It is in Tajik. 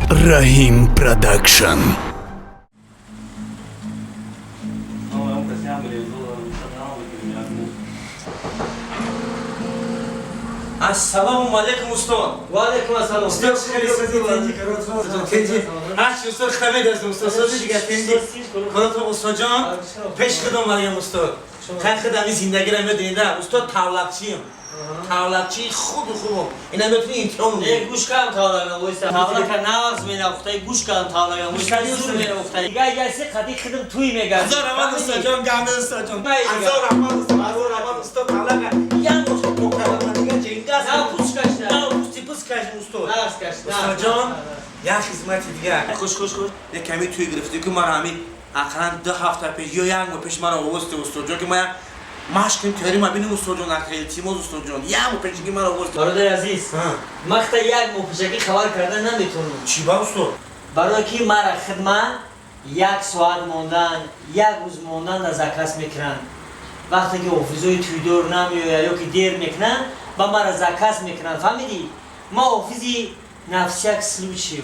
Раҳим Продакшн. Ассалому алейкум, устод. Ва алейкум ассалом. Устод, хеле созӣ, тенҷи, коротон, тенҷи. Ҳарчи, устод, хамед ҳастам, устод, созӣ дигар, тенҷи. Коротон, устод ҷон, пеш худам омадам, устод. Хай худ ҳамин зиндагиро медонед, устод, тавлақчием. Тавлақчии хуби хубам. Ина метавонӣ имтиҳон Э, гӯш кардам тавлагам, войса. Тавлака наваз менавохтай, гӯш кардам тавлагам. Гӯш кардӣ, Зур устод? менавохтай. Дигар яси қади хидм туй мегард. Ҳазор раҳмат, устод ҷон, гамда, устод ҷон. Ҳазор раҳмат, устод, ҳазор раҳмат, устод, тавлака. Як бор покарам, дигар ҷинга аст. На пус кашта. На пусти пус кашем, устод. Нағз кашт. Устод ҷон, як хизмати дигар. Хуш, хуш, хуш. Як ками туй гирифтӣ, ки мара ҳамин ақаллан 2 ҳафта пеш ё як моҳ пеш мара овоз те, устод ҷон, ки ма як машқ кунем, теория ма бинем, устод ҷон, илтимос, устод ҷон, як моҳ пешги мара овоз те. Бародари азиз, ман хта як моҳ пешакӣ хабар карда наметавонам. Чӣ ба, устод? Барое ки мара хидма як соат мондан, як рӯз мондан дар заказ мекунанд. Вақте ки офизои туйдор намеояд ё ки дер мекунанд, ба мара заказ мекунанд. Фаҳмидӣ? Ма офизи на всяк случай.